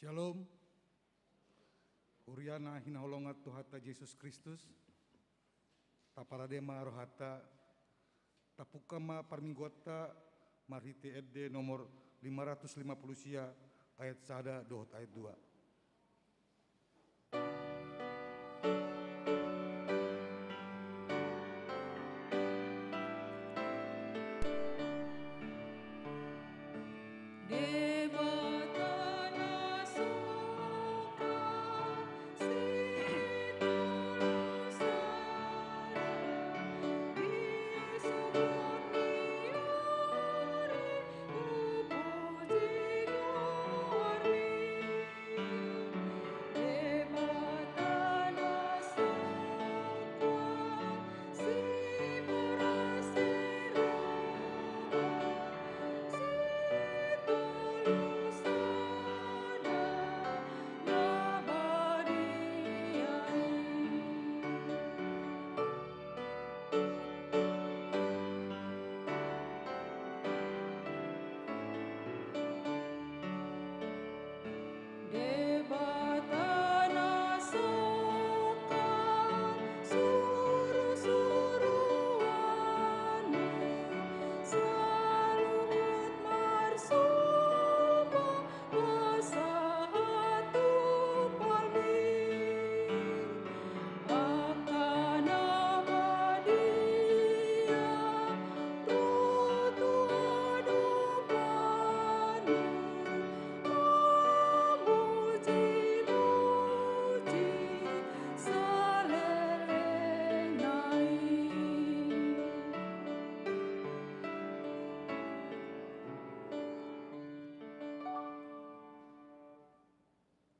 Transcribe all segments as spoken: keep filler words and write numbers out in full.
Shalom. Huria na hinaholongan Tuhanta Jesus Kristus, taparade ma rohanta, tapungka ma parmingguanta marhite ende nomor lima ratus lima puluh sia, ayat sada dohot ayat dua.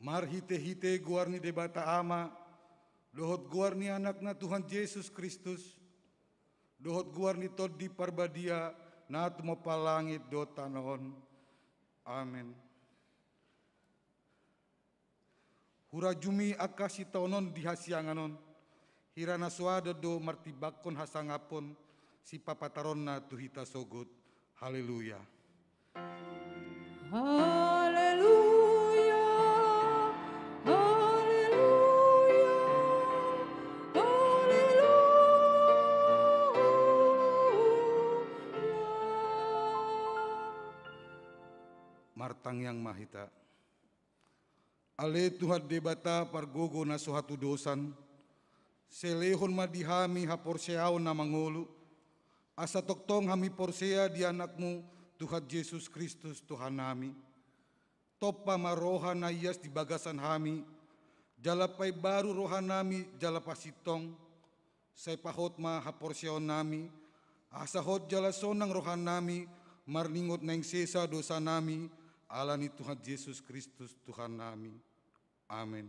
Marhitehite goar ni Debata Ama, dohot goar ni Anakna Tuhan Jesus Kristus, dohot goar ni Tondi Parbadia, na tumompa langit dohot tano on. Amen. Hurajumi angka sitaonon di hasiangan on, hira na so adong do martimbangkon hasangapon sipapataronna tu hita sogot. Haleluya. Haleluya, haleluya, haleluya. Martangiang ma hita. Ale Tuhan Debata pargogo na so hatudosan, sai lehon ma di hami haporseaon na mangolu, asa tongtong hami porsea di Anakmu, Tuhan Jesus Kristus Tuhannami. Tompa ma roha na ias di bagasan hami, jala paimbaru rohanami jala pasintong, sai pahot ma haporseaonnami, asa hot jala sonang rohanami, marningot naeng sesa dosanami, ala ni Tuhan Jesus Kristus Tuhannami. Amen.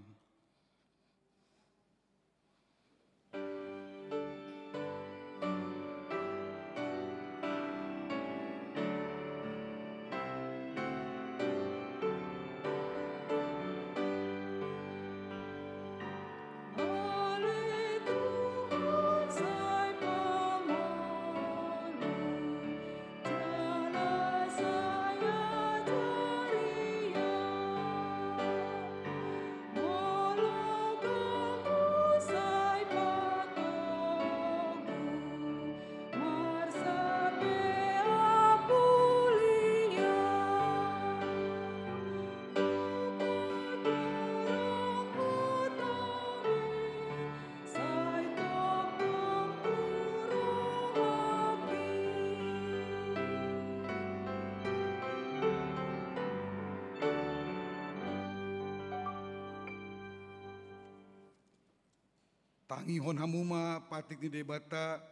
Tangihon hamu ma patik ni Debata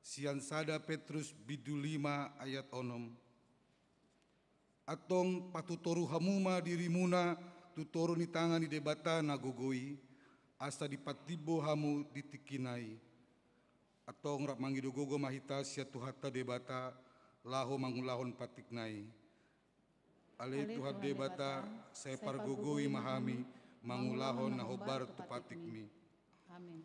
sian sada Petrus bindu lima ayat onom. Antong patutoru hamu ma dirimuna tu toru ni tangan ni Debata na gogo i, asa dipatimbo hamu di tingkina i. Antong rap mangido gogo ma hita sian Tuhanta Debata, laho mangulahon patikna i. Ale Tuhan Debata, sai pargogoi ma hami mangulahon na hombar tu patikmi. Amin.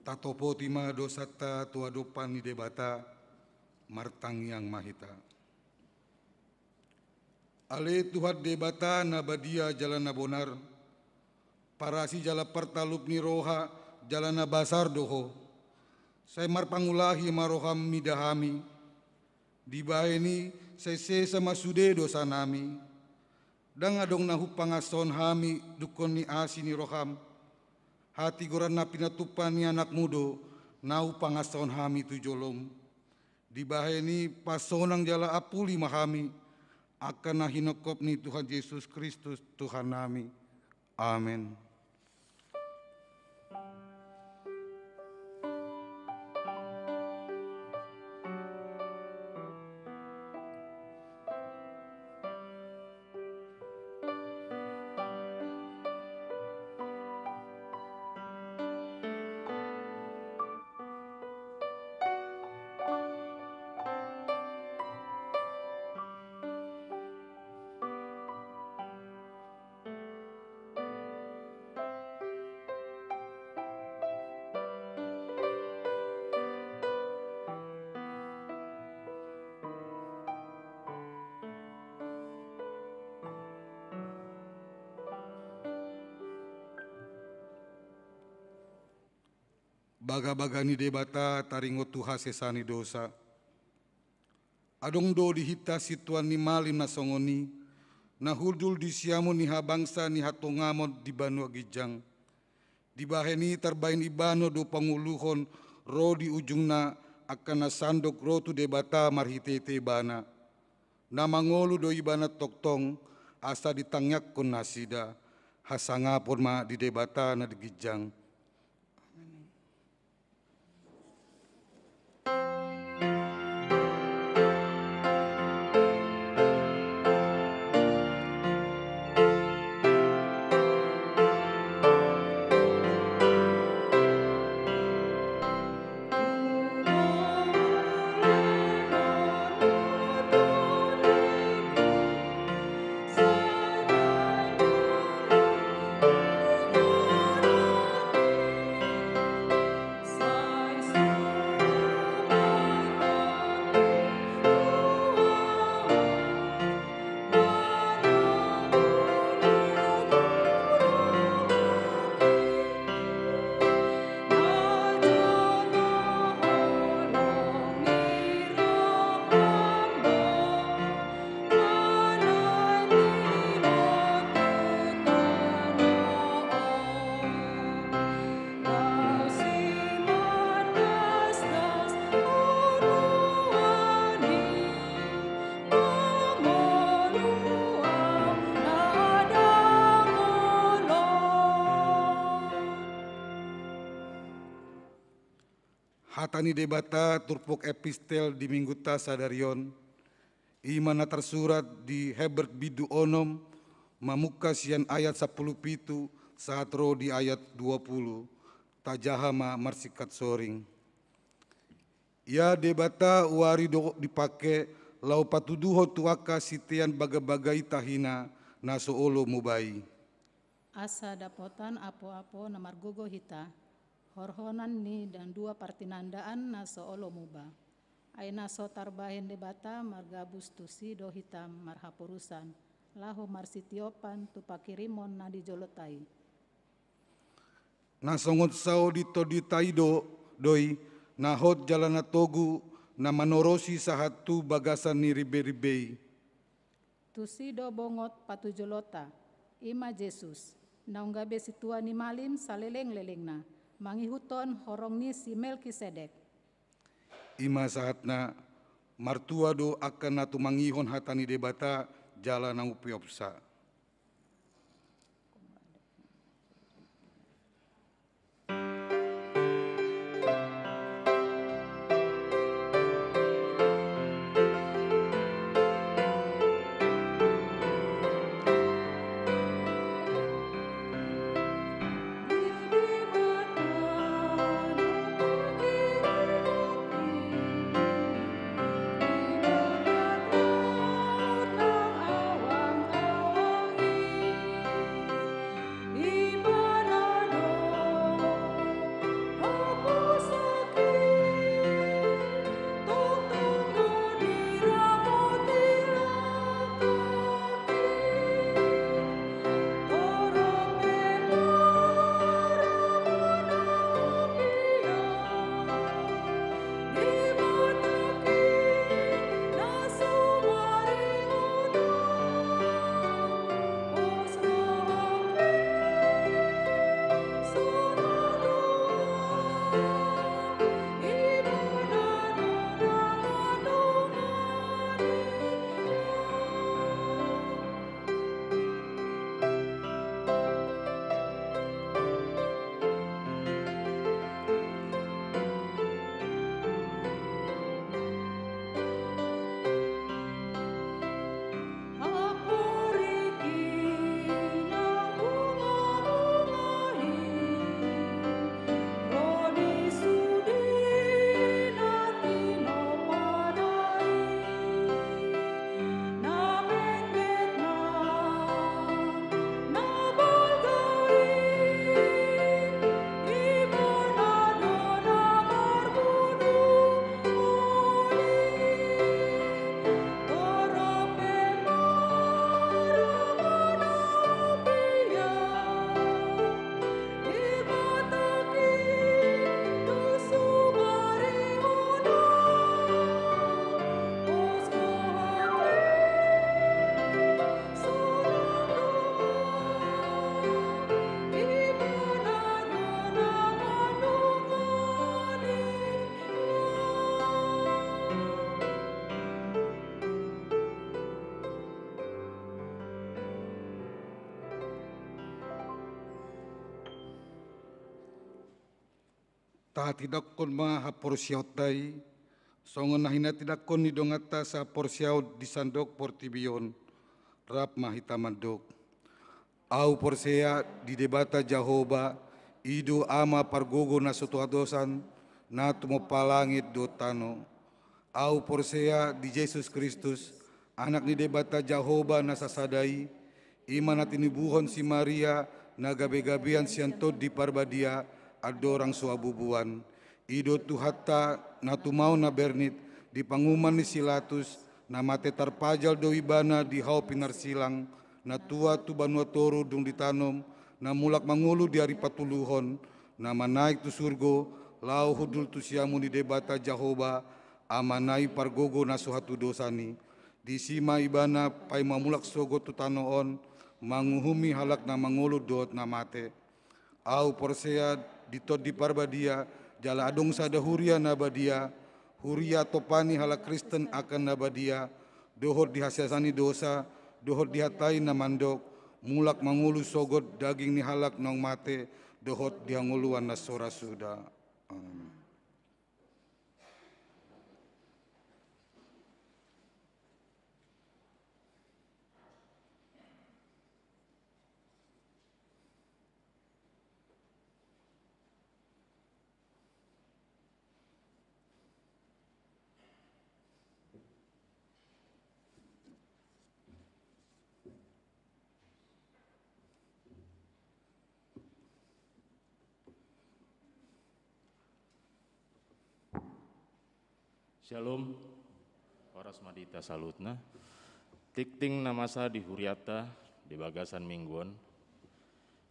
Tatopoti ma dosanta tu adopan ni Debata, martangiang ma hita. Ale Tuhan Debata na badia jala na bonar, parasi jala partalup ni roha jala na basar do Ho. Sai marpangulahi ma roham mida hami. Dibahen i sai sesa ma sude dosanami. Ndang adong na hupangasahon hami dungkon ni asi ni roham. Hatigoran na pinatupa ni anakmu do na hupangasahon hami tu jolom. Dibahen i pasonang jala apuli ma hami, angka na hinongkop ni Tuhan Jesus Kristus Tuhannami. Amen. Bagabaga ni Debata taringot tu hasesaan ni dosa. Adong do di hita sintuan ni malim na songon i, na hundul di siamun ni habangsa ni hatongamon di banua ginjang. Dibahen i tarbahen ibana do pangoluhon ro di ujungna angka na sandok ro tu Debata marhitehite ibana. Na mangolu do ibana tongtong, asa ditangiangkon nasida, hasangapon ma di Debata na di ginjang. Hata ni Debata turpuk epistel di minggunta sadari on, i ma na tarsurat di Heber bindu onom, mamungka sian ayat sampulu pitu sahat ro di ayat dua pulu. Tajaha ma marsingkat soring. Ia Debata uari do dipangke laho patuduhon tu angka sitean bagabaga i tahina na so olo muba i. Asa dapotan apoapo na margogo hita, horhonan ni dan dua partinandaan na so olo muba. Ai na so tarbahen Debata margabus tusi do hita marhaporusan, laho marsitiopan tu pangkirimon na di jolonta i. Na songon sao di tondinta i do, do i, na hot jala na togu, na manorosi sahat tu bagasan ni rimberimbei. Tusi do bongot patujolonta, i ma Jesus, naung gabe sintua ni malim salelenglelengna, mangihuthon horong ni si Melkisedek. I ma sahatna, martua do angka na tumangihon hata ni Debata jala na umpeopsa. Tahatindangkon ma haporseaonta i, songon na hinatindangkon ni donganta saporseaon di sandok portibi on. Rap ma hita mandok. Ahu porsea di Debata Jahowa, i do Ama pargogo na so tuadosan, na tumompa langit dohot tano. Ahu porsea di Jesus Kristus, Anak ni Debata Jahowa na sasada i, i ma na tinubuhon si Maria na gabegabean sian Tondi Parbadia, andorang so habubuan. I do Tuhanta na tumaon na bernit di panguhuman ni si Latus, na mate tarpajal do ibana di hau pinarsilang, na tua tu banua toru dung ditanom, na mulak mangolu di ari patoluhon, na manaek tu surgo, laho hundul tu siamun ni Debata Jahowa, Amana i pargogo na so hatudosan i. Disi ma ibana paima mulak sogot tu tano on, manguhumi halak na mangolu dohot na mate. Ahu porsea di Tondi Parbadia, jala adong sada huria na badia, huria tompa ni halak Kristen angka na badia, dohot di hasesaan ni dosa, dohot di hatai na mandok, mulak mangolu sogot daging ni halak naung mate, dohot di hangoluan na so ra suda. Amen. Syalom. Horas ma di hita saluhutna. Tingting na masa di hurianta di bagasan minggu on,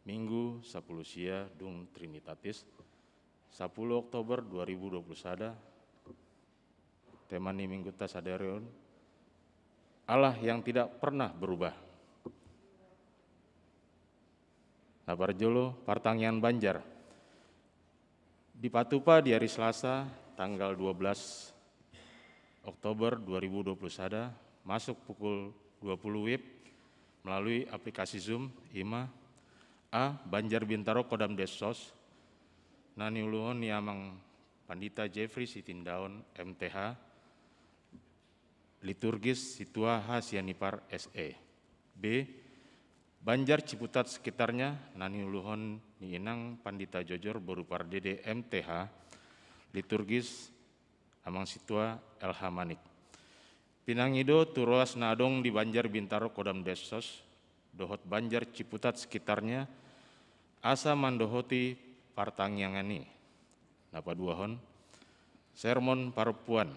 Minggu sapulu sia dung Trinitatis, sapulu Oktober dua ribu dua puluh sada. Tema ni minggunta sadari on, Allah yang tidak pernah berubah. Na parjolo, partangiangan Banjar. Dipatupa di ari Selasa, tanggal dua belas Oktober dua ribu dua puluh sada, masuk pukul dua puluh WIB, melalui aplikasi Zoom, i ma: A. Banjar Bintaro Kodam Densus, na niuluhon ni Amang Pandita Jeffrey Sitindaon, M T H, liturgis Situa H. Sianipar, S E. B. Banjar Ciputat sekitarnya, na niuluhon ni Inang Pandita Jojor boru Pardede, M T H, liturgis Amang Situa L H Manik. Pinangido tu ruas na adong di Banjar Bintaro Kodam Densus dohot Banjar Ciputat sekitarnya, asa mandohoti partangiangan i. Na paduahon, sermon parompuan.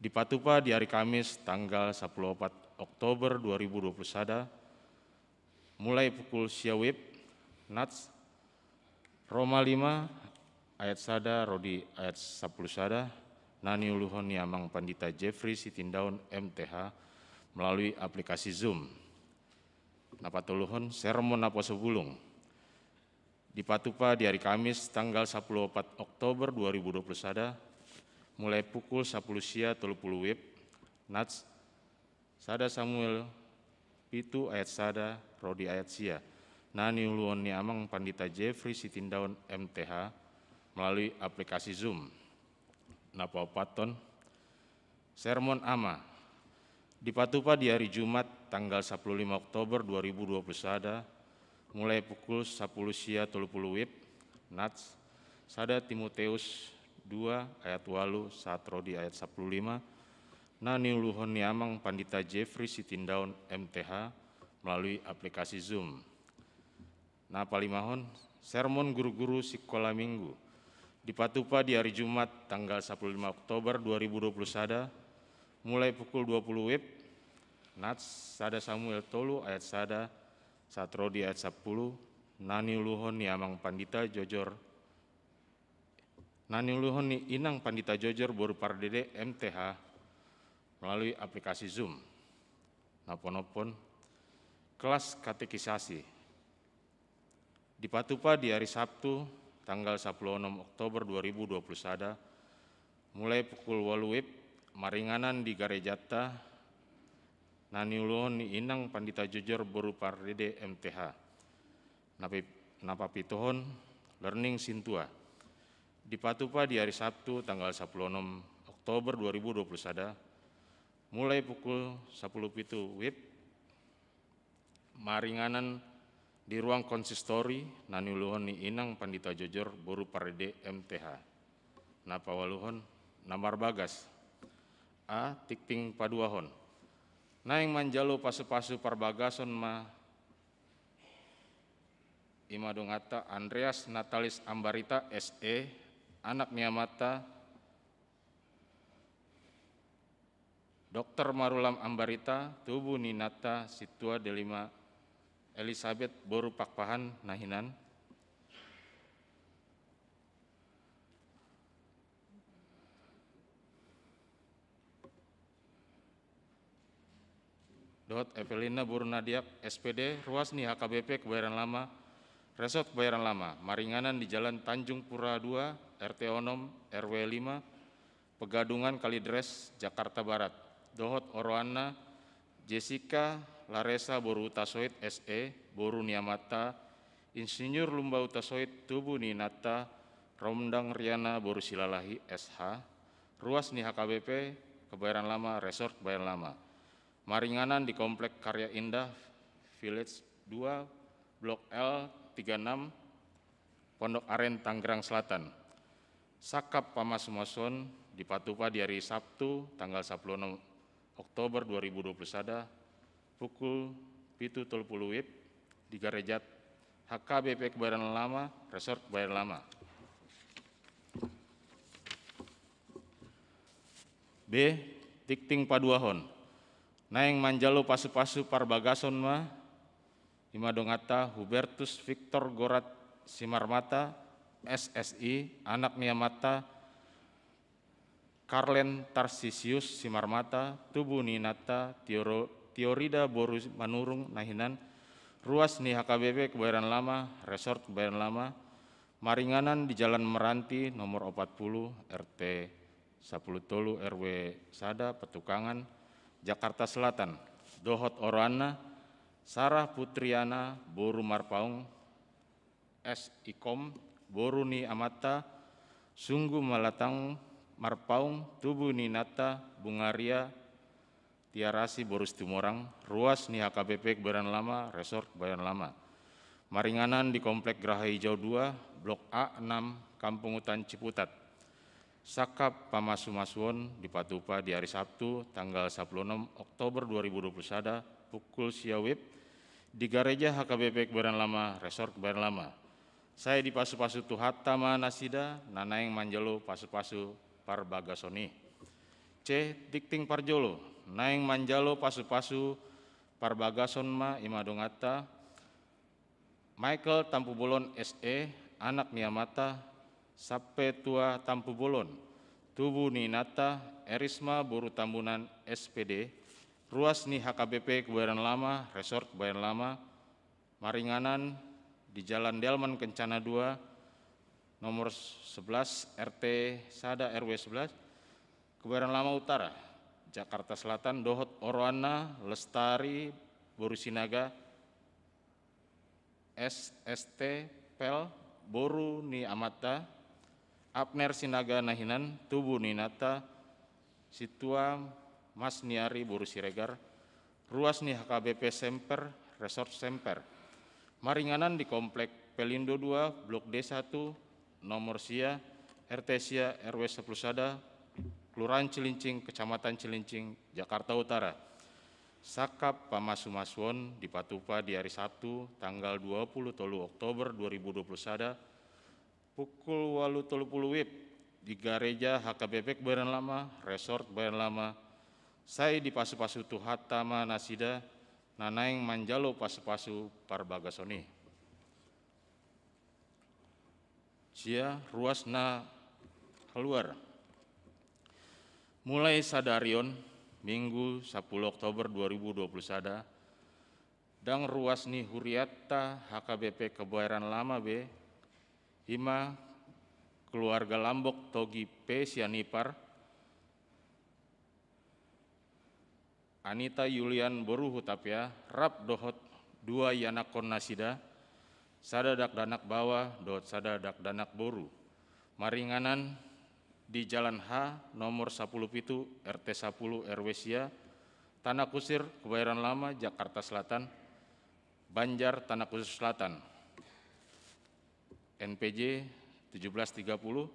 Dipatupa di ari Kamis, tanggal sapulu opat Oktober dua ribu dua puluh sada, mulai pukul sia WIB, nats Roma lima ayat sada ro di ayat sapulu sada, na niuluhon ni Amang Pandita Jeffrey Sitindaon, M T H, melalui aplikasi Zoom. Na patoluhon, sermon naposo bulung. Dipatupa di ari Kamis, tanggal sapulu opat Oktober dua ribu dua puluh sada, mulai pukul sapulu sia tolu pulu WIB, nats sada Samuel pitu ayat sada ro di ayat sia, na niuluhon ni Amang Pandita Jeffrey Sitindaon, M T H, melalui aplikasi Zoom. Na paopathon, sermon Ama. Dipatupa di ari Jumat, tanggal sapulu lima Oktober dua ribu dua puluh sada, mulai pukul sapulu sia tolu pulu WIB, nats sada Timoteus dua ayat walu sahat ro di ayat sapulu lima, na niuluhon ni Amang Pandita Jeffrey Sitindaon, M T H, melalui aplikasi Zoom. Na palimahon, sermon guru-guru sikola minggu. Dipatupa di ari Jumat, tanggal sapulu lima Oktober dua ribu dua puluh sada, mulai pukul dua pulu WIB, nats sada Samuel tolu ayat sada sahat ro di ayat sapulu, na niuluhon ni Amang Pandita Jojor, na niuluhon ni Inang Pandita Jojor boru Pardede, M T H, melalui aplikasi Zoom. Na paonomhon, kelas katekisasi. Dipatupa di ari Sabtu, tanggal sapulu onom Oktober dua ribu dua puluh sada, mulai pukul walu WIB, maringanan di garejanta, na niuluhon ni Inang Pandita Jojor boru Pardede, M T H. Na pi-, na papituhon, learning sintua. Dipatupa di ari Sabtu tanggal sapuluh onom Oktober dua ribu dua puluh sada, mulai pukul sapuluh pitu wib, maringanan di ruang konsistori na niuluhon ni Inang Pandita Jojor boru Parende M T H. Na paualuhon, na marbagas. A, tingting paduahon. Naeng manjalo pasupasu parbagason ma i ma donganta Andreas Natalis Ambarita S E, anak ni amanta Doktor Marulam Ambarita, tubu ni inanta Sintua Delima Elisabet boru Pakpahan na hinan. Dohot Evelina boru Nadiak S P D, ruas ni H K B P Kebayoran Lama, Resort Kebayoran Lama, maringanan di Jalan Tanjung Pura dua, R T onom, R W lima, Pegadungan Kalideres, Jakarta Barat. Dohot oroanna Jessica Laresa boru Hutasoit S E, boru ni amanta Insinyur Lumba Hutasoit, tubu ni inanta Romdang Riana boru Silalahi S H, ruas ni H K B P Kebayoran Lama, Resort Kebayoran Lama. Maringanan di Komplek Karya Indah Village dua, Blok L tiga enam, Pondok Aren, Tangerang Selatan. Sangkap pamasumasuon dipatupa di ari Sabtu tanggal sapuluh onom Oktober dua ribu dua puluh sada, pukul pitu tolu pulu wib, di Gareja H K B P Kebayoran Lama, Resort Kebayoran Lama. B, tingting paduahon. Naeng manjalo pasupasu parbagason ma i ma donganta Hubertus Victor Gorat Simarmata, S S I, anak ni amanta Karlen Tarsisius Simarmata, tubu ni inanta Tioro-, Tiorida boru Manurung na hinan, ruas ni H K B P Kebayoran Lama, Resort Kebayoran Lama, maringanan di Jalan Meranti nomor opat pulu, R T sapuluh tolu, R W sada, Petukangan, Jakarta Selatan. Dohot oroanna Sarah Putriana boru Marpaung, S I Kom, boru ni amanta Sunggu Malatang Marpaung, tubu ni inanta Bungaria Tiarasi boru Situmorang, ruas ni H K B P Kebayoran Lama, Resort Kebayoran Lama. Maringanan di Komplek Graha Hijau dua, Blok A enam, Kampung Hutan Ciputat. Sangkap pamasumasuon dipatupa di ari Sabtu tanggal sapuluh onom Oktober dua ribu dua puluh sada, pukul sia wib, di Gareja H K B P Kebayoran Lama, Resort Kebayoran Lama. Sai dipasupasu Tuhanta ma nasida na naeng manjalo pasupasu parbagason i. C, tingting parjolo, naeng manjalo pasupasu parbagason ma i ma donganta Michael Tampubolon S E, anak ni amanta Sampetua Tampubolon, tubu ni inanta Erisma boru Tambunan S P D, ruas ni H K B P Kebayoran Lama, Resort Kebayoran Lama, maringanan di Jalan Delman Kencana dua, nomor sebelas, R T sada, R W sebelas, Kebayoran Lama Utara, Jakarta Selatan, dohot oroanna Lestari boru Sinaga, S S T, Pel, boru ni amanta Abner Sinaga na hinan, tubu ni inanta Sintua Masniari boru Siregar, ruas ni H K B P Semper, Resort Semper. Maringanan di Komplek Pelindo dua, Blok D satu, nomor sia, R T sia, R W sapuluh sada, Kelurahan Cilincing, Kecamatan Cilincing, Jakarta Utara. Sangkap pamasumasuon dipatupa di ari Sabtu tanggal dua pulu tolu Oktober dua ribu dua puluh sada, pukul ualu tolu pulu wib, di Gareja H K B P Kebayoran Lama, Resort Kebayoran Lama. Sai dipasupasu Tuhanta ma nasida na naeng manjalo pasupasu parbagason i. Sia, ruas na haluar. Mulai sadari on, Minggu sapuluh Oktober dua ribu dua puluh sada, ndang ruas ni hurianta H K B P Kebayoran Lama be, i ma keluarga Lambok Togi P sian Ipar, Anita Yulian boru Hutapea, rap dohot dua ianakhon nasida, sada dakdanak baoa dohot sada dakdanak boru. Maringanan di Jalan H, nomor sapuluh pitu, R T sapuluh, R W sia, Tanah Kusir, Kebayoran Lama, Jakarta Selatan, Banjar, Tanah Kusir Selatan. N P J tujuh belas tiga puluh,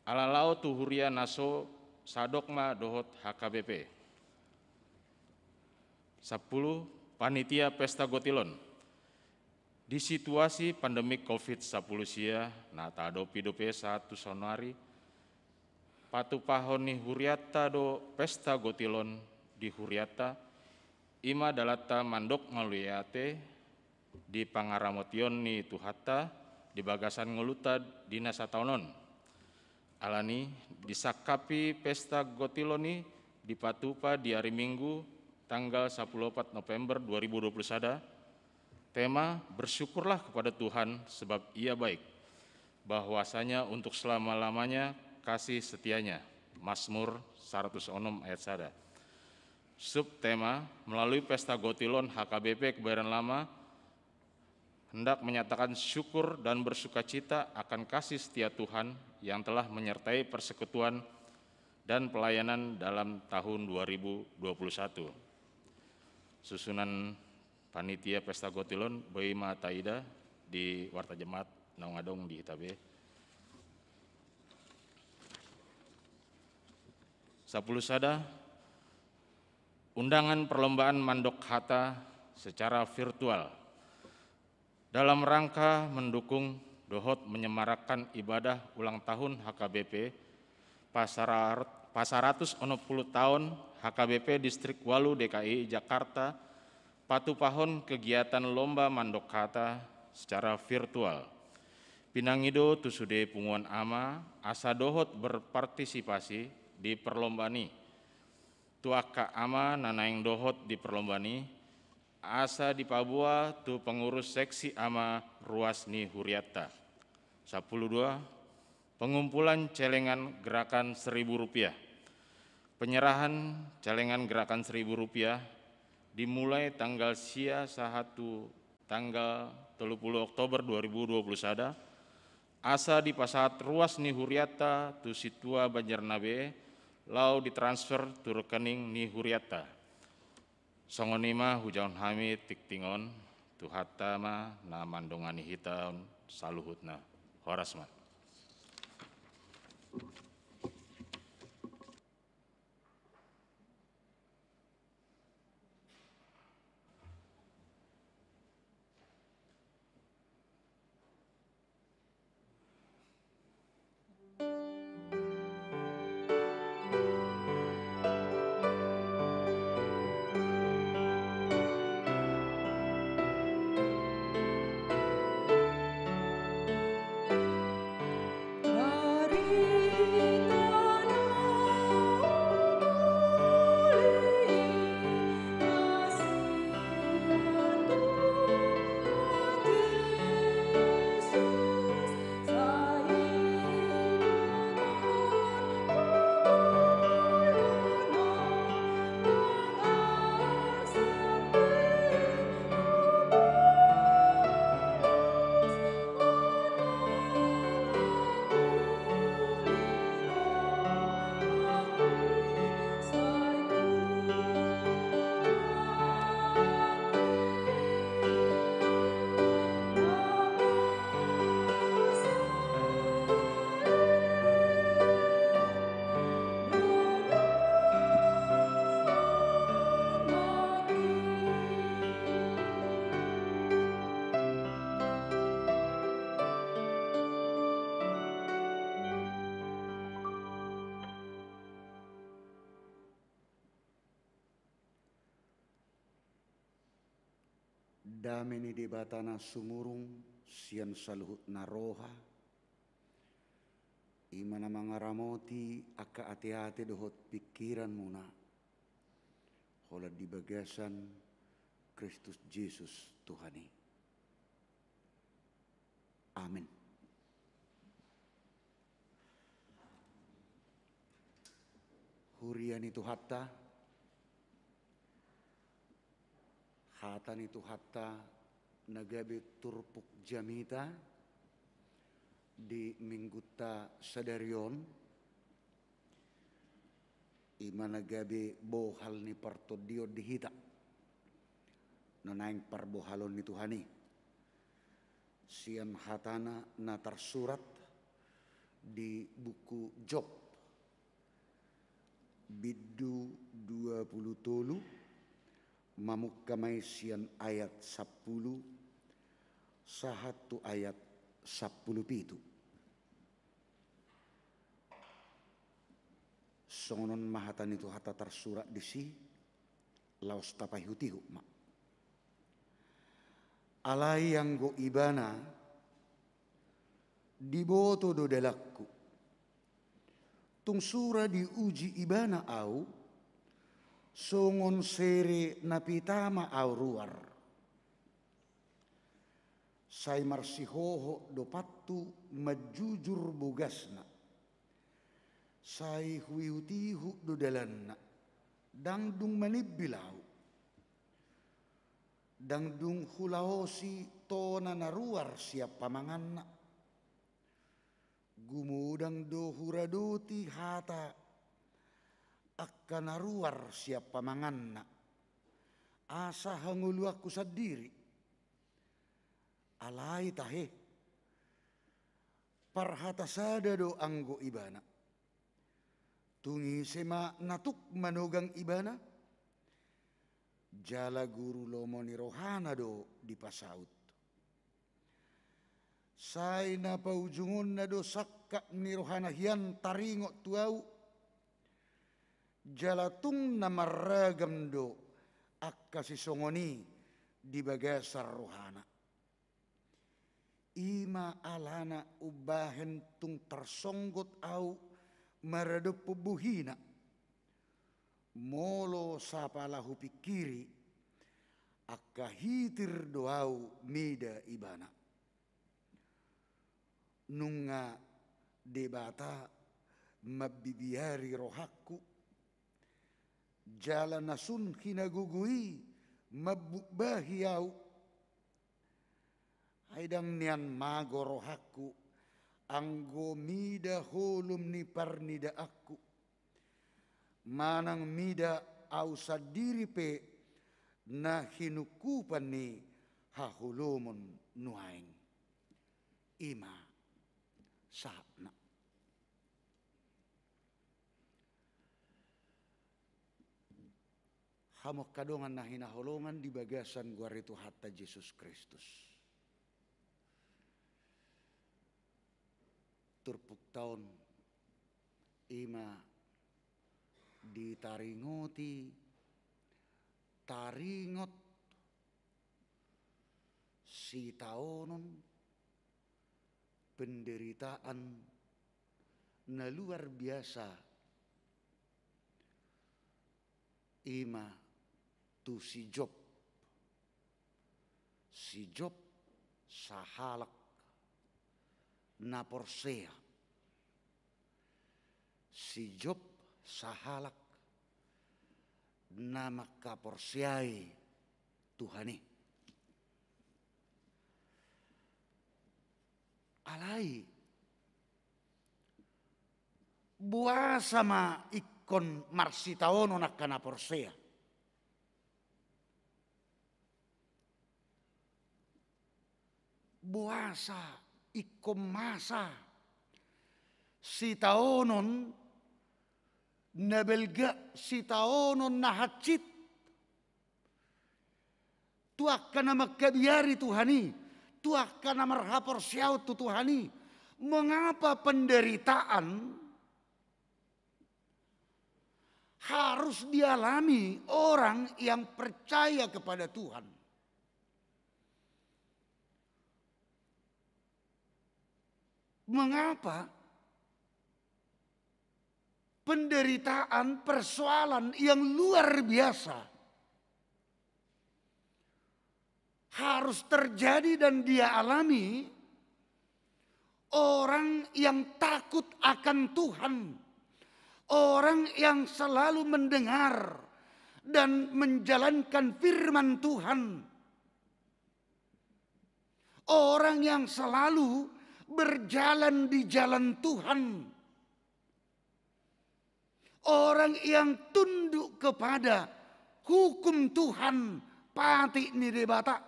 ala lao tu huria na so sadogma dohot H K B P. Sapuluh, Panitia Pesta Gotilon. Di situasi pandemi covid sapuluh sia na tahadopi dope sahat tu saonari, patupahon ni hurianta do pesta gotilon di hurianta, i ma dalanta mandok mauliate di pangaramotion ni Tuhanta di bagasan ngolunta di na sataon on. Alani, disangkapi pesta gotilon i dipatupa di ari Minggu, tanggal sapuluh opat November dua ribu dua puluh sada, tema, "Bersyukurlah kepada Tuhan, sebab Ia baik, bahwasanya untuk selama-lamanya kasih setia-Nya." Mazmur saratus onom ayat sada. Subtema, melalui pesta gotilon H K B P Kebayoran Lama hendak menyatakan syukur dan bersukacita akan kasih setia Tuhan yang telah menyertai persekutuan dan pelayanan dalam tahun dua ribu dua puluh satu. Susunan panitia pesta gotilon boi ma taida di warta jemaat naung adong di hita be. Sapuluh sada, undangan perlombaan mandok hata secara virtual. Dalam rangka mendukung dohot menyemarakkan ibadah ulang tahun H K B P, pasara-, pasaratus onom puluh taon H K B P Distrik Walu D K I Jakarta, patupahon kegiatan lomba mandok hata secara virtual. Pinangido tu sude punguan ama asa dohot berpartisipasi di perlombaan i. Tu angka ama na naeng dohot di perlombaan i, asa dipaboa tu pengurus seksi ama ruas ni hurianta. Sapuluh dua, pengumpulan celengan gerakan seribu rupiah. Penyerahan celengan gerakan seribu rupiah dimulai tanggal sia sahat tu tanggal tolu puluh Oktober dua ribu dua puluh sada, asa dipasahat ruas ni hurianta tu Sintua Banjarnabe, laho ditransfer tu rekening ni hurianta. Songon i ma hujaha hami tingting on, Tuhanta ma na mandongani hita on saluhutna. Horas ma. Dame ni Debata na sumurung sian saluhut na roha, i ma na mangaramoti angka ateate dohot pingkiranmuna, holan di bagasan Kristus Jesus Tuhan i. Amen. Huria ni Tuhanta, hata ni Tuhanta na gabe turpuk jamita, Di minggunta sadari on, i ma na gabe bohal ni partondion di hita na naeng parbohalon ni Tuhan i, sian hatana na tarsurat di buku Job, bindu dua pulu tolu, mamungka ma i sian ayat sampulu sahat tu ayat sampulu pitu. Songon on ma hata ni Tuhanta tarsurat disi, laos tapaihutihut ma. Alai anggo ibana, diboto do dalanku. Tung sura diuji ibana ahu, songon sere na pita ma ahu ruar. Sai marsihohot do pantu manjujur bogasna. Sai huihutihut do dalanna, ndang dung manimbil ahu. Ndang dung hulaosi tona na ruar sian pamanganna. Gumodang do huradoti hata angka na ruar sian pamanganna, asa hangoluanku sandiri. Alai tahe, parhata sada do anggo ibana. Tung ise ma na tuk manogang ibana? Jala guru lomo ni rohana do dipasaut. Sai na paujungonna do sangkap ni rohana hian taringot tu ahu. Jala tung na marragam do angka sisongon i di bagasan rohana. I ma alana umbahen tung tarsonggot ahu maradophon bohina. Molo sapala hupingkiri, angka hitir do ahu mida ibana. Nunga Debata mambibiari rohangku, jala na sun hinagogo i mambukbahi ahu. Ai ndang nian mago rohangku, anggo mida holom ni parnidaanku. Manang mida ahu sandiri pe na hinungkupan ni haholomon nuaeng. I ma sahatna. Hamu angka dongan na hinaholongan di bagasan goar ni Tuhanta Jesus Kristus. Turpukta on i ma ditaringoti taringot sitaonon penderitaan na luar biasa, i ma tu si Job. Si Job sahalak na porsea. Si Job sahalak na mangkaporseai Tuhan i. Alai boasa ma ingkon marsitaonon angka na porsea? Boasa ingkon masa sitaonon na balga, sitaonon na hansit tu angka na mangkabiari Tuhan i, tu angka na marhaporseaon tu Tuhan i? Mengapa penderitaan harus dialami orang yang percaya kepada Tuhan? Mengapa penderitaan, persoalan yang luar biasa harus terjadi dan dia alami orang yang takut akan Tuhan, orang yang selalu mendengar dan menjalankan firman Tuhan, orang yang selalu berjalan di jalan Tuhan, orang yang tunduk kepada hukum Tuhan, patik ni Debata.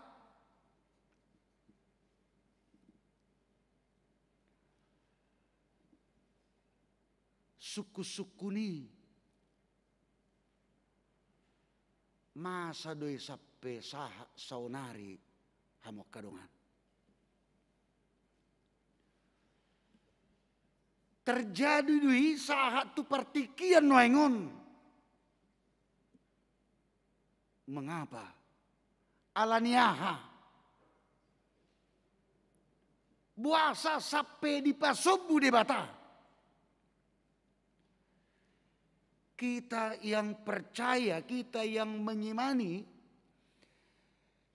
Sungkun-sungkun i, masa do i sampe sahat saonari, hamu angka dongan? Terjadi do i sahat tu partingkian nuaeng on. Mengapa? Ala ni aha? Boasa sampe dipasombu Debata? Kita yang percaya, kita yang mengimani,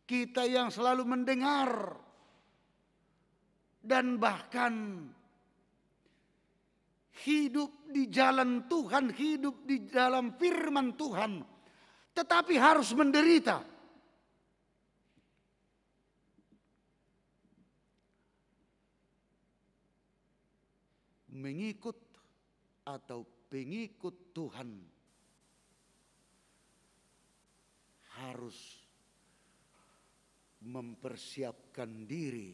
kita yang selalu mendengar dan bahkan hidup di jalan Tuhan, hidup di dalam firman Tuhan, tetapi harus menderita. Mengikut atau pengikut Tuhan harus mempersiapkan diri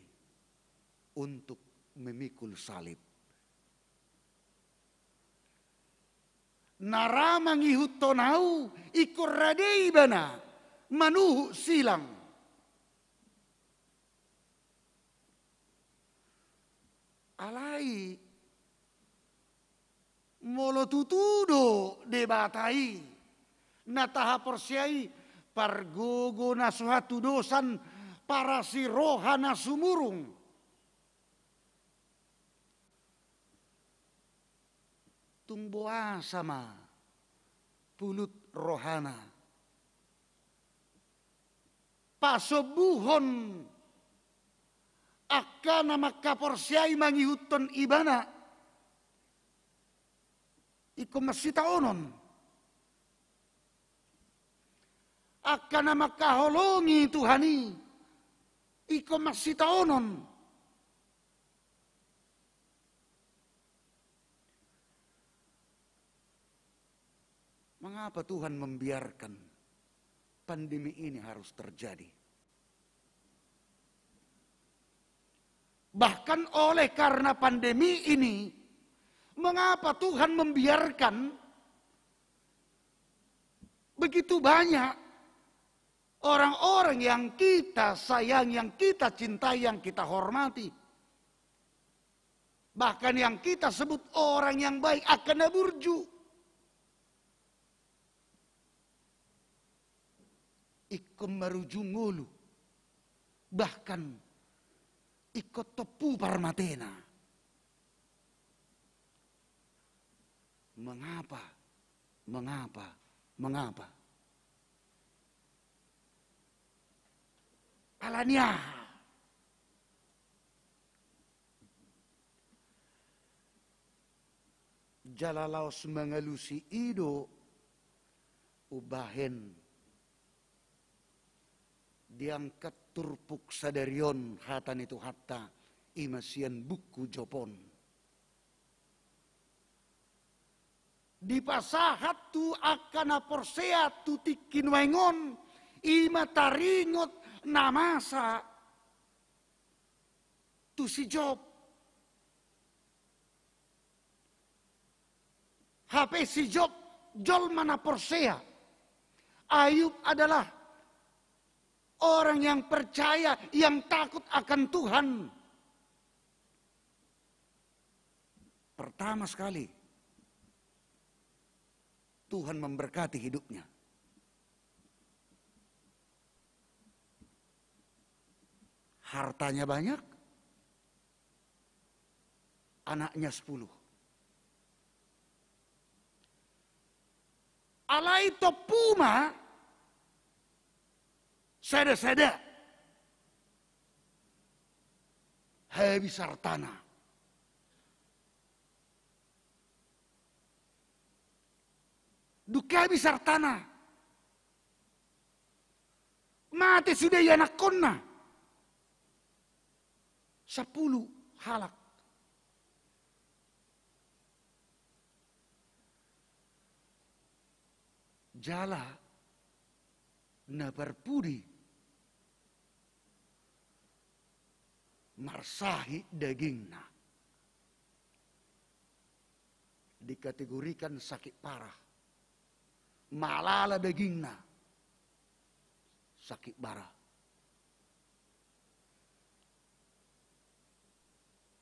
untuk memikul salib. Na ra mangihuthon Au, ingkon rade ibana manuhuk silang. Alai molo tutu do Debata i na tahaporseai, pargogo na so hatudosan, parasi roha na sumurung, tung boasa ma pulut rohana pasombuhon angka na mangkaporseai mangihuthon ibana? Ingkon masitaonon. Angka na mangkaholongi Tuhan i, ingkon masitaonon. Mengapa Tuhan membiarkan pandemi ini harus terjadi? Bahkan oleh karena pandemi ini, mengapa Tuhan membiarkan begitu banyak orang-orang yang kita sayangi, yang kita cintai, yang kita hormati, bahkan yang kita sebut orang yang baik, angka na burju, ingkon marujung ngolu, bahkan ingkon tompu parmatena? Mengapa? Mengapa? Mengapa? Ala ni aha? Jala laos mangalusi i do umbahen diangkat turpuk sadari on hata ni Tuhanta, i ma sian buku Job on. Dipasahat tu angka na porsea tu tingki nuaeng on, i ma taringot na masa tu si Job. Hape si Job jolma na porsea. Ayub adalah orang yang percaya, yang takut akan Tuhan. Pertama sekali, Tuhan memberkati hidupnya. Hartanya banyak, anaknya sepuluh. Alai tompu ma sada-sada habis hartana. Dung habis hartana, mate sude ianakhonna. Sampulu halak Jala na parpudi marsahit dagingna, dikategorikan sakit parah. Malala dagingna, sakit parah.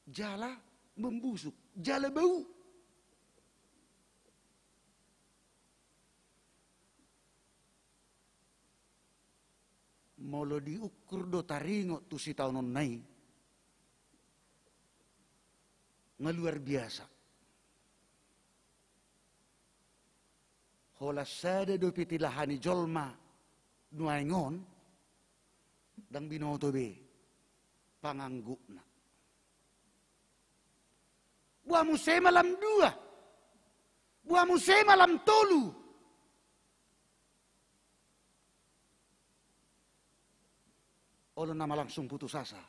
Jala membusuk, jala bau. Molo diukur do taringot tu sitaononna i, nga luar biasa. Holan sada dope tilaha ni jolma nuaeng on, ndang binoto be panganggukna. Boa muse ma lam dua, boa muse ma lam tolu. Olo nama langsung putus asa.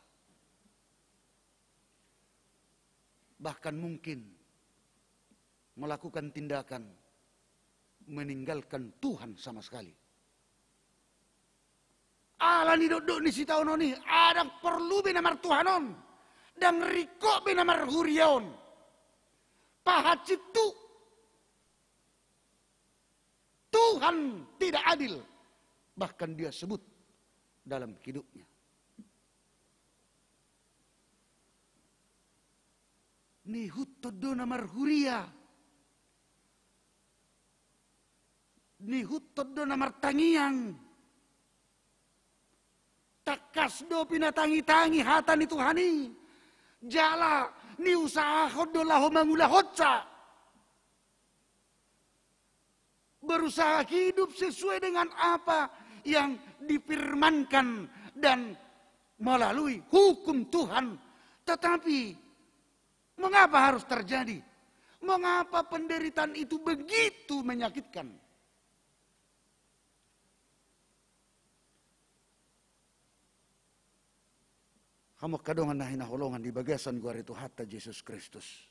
Bahkan mungkin melakukan tindakan meninggalkan Tuhan sama sekali. Ala ni dokdok ni sitaonon i, ndang porlu be na martuhan on, ndang ringkot be na marhuria on. Pahansit tu Tuhan tidak adil, bahkan dia sebut dalam hidupnya. Nihuthon do na marhuria, nihuthon do na martangiang. Tangkas do pinatangitangi hata ni Tuhan i, jala niusahahon do laho mangulahonsa. Berusaha hidup sesuai dengan apa yang difirmankan dan melalui hukum Tuhan. Tetapi, mengapa harus terjadi? Mengapa penderitaan itu begitu menyakitkan? Hamu angka dongan na hinaholongan di bagasan goar ni Tuhanta Jesus Kristus.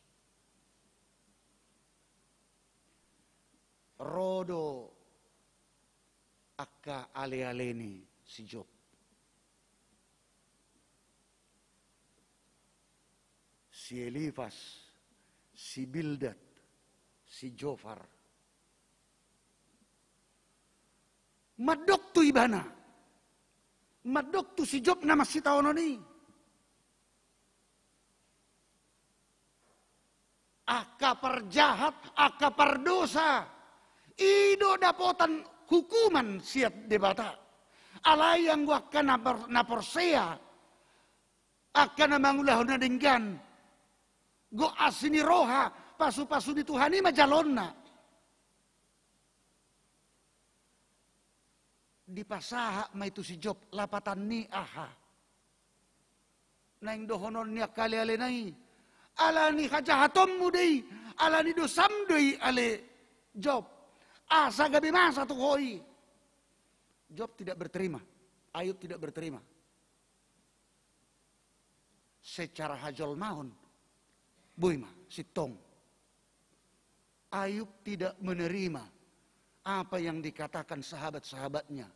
Ro do angka aleale ni si Job. Si Elifas, si Bildad, si Zofar. Mandok tu ibana, mandok tu si Job na marsitaonon i. Angka parjahat, angka pardosa, i do dapotan hukuman sian Debata. Alai anggo angka na por-, na porsea, angka na mangulahon na denggan, gok asi ni roha, pasupasu ni Tuhan i ma jaloonna. Dipasahat ma i tu si Job, lapatan ni aha? Naeng dohonon ni angka alealena i, ala ni hajahatonmu do i, ala ni dosam do i ale Job, asa gabe masa tu ho i. Job tidak berterima, Ayub tidak berterima. Secara hajolmaon, boi ma sintong. Ayub tidak menerima apa yang dikatakan sahabat-sahabatnya.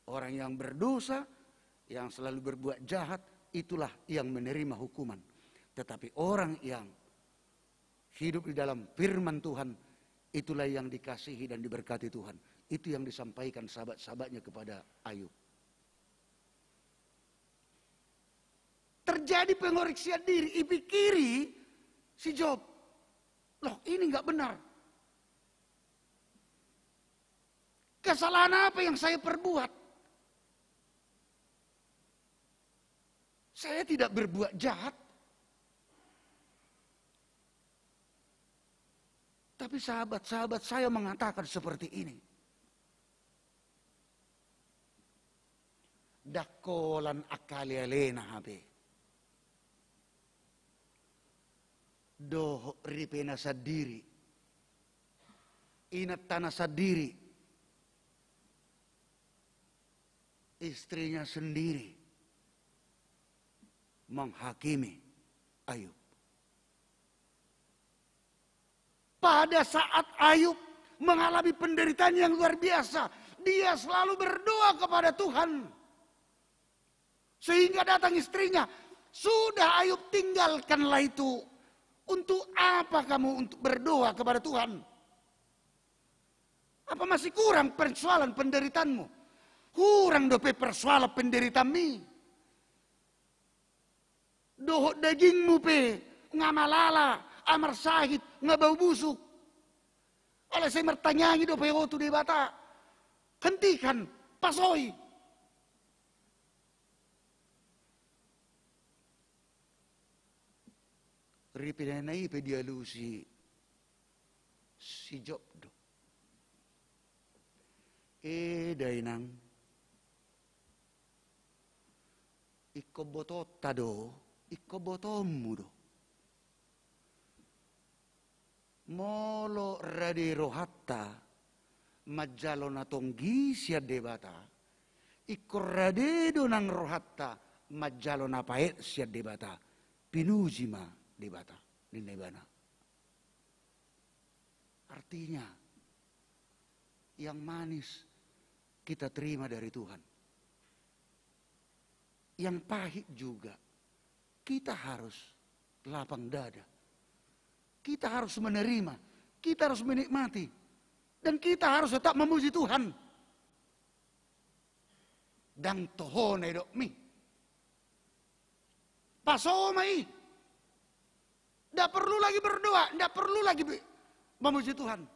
Orang yang berdosa, yang selalu berbuat jahat, itulah yang menerima hukuman. Tetapi orang yang hidup di dalam firman Tuhan, itulah yang dikasihi dan diberkati Tuhan. Itu yang disampaikan sahabat-sahabatnya kepada Ayub. Terjadi pengoreksian diri, ipikiri si Job, "Loh, ini nggak benar. Kesalahan apa yang saya perbuat? Saya tidak berbuat jahat." Tapi sahabat-sahabat saya mengatakan seperti ini. Ndang holan angka alealena hape. Dohot ripena sandiri, inantana sandiri, istrinya sendiri menghakimi Ayub. Pada saat Ayub mengalami penderitaan yang luar biasa, dia selalu berdoa kepada Tuhan. Sehingga datang istrinya, "Sudah, Ayub, tinggalkanlah itu. Untuk apa kamu untuk berdoa kepada Tuhan? Apa masih kurang persoalan penderitaanmu? Kurang dope persoalan penderitaanmi? Dohot dagingmu pe nga malala, nga marsahit, nga bau busuk. Alai sai martangiang i dope ho tu Debata. Hentikan, pasoi." Ripenana i pe dialusi si Job do. "E dainang, ingkon botoonta do, ingkon botoonmu do. Molo rade rohanta manjalo na tonggi sian Debata, ingkon rade do nang rohanta manjalo na paet sian Debata. Pinuji ma Debata," ninna ibana. Artinya, yang manis kita terima dari Tuhan. Yang pahit juga, kita harus lapang dada. Kita harus menerima, kita harus menikmati, dan kita harus tetap memuji Tuhan. Ndang toho na didokmi. Pasoma i. Ndak perlu lagi berdoa, ndak perlu lagi be-, memuji Tuhan.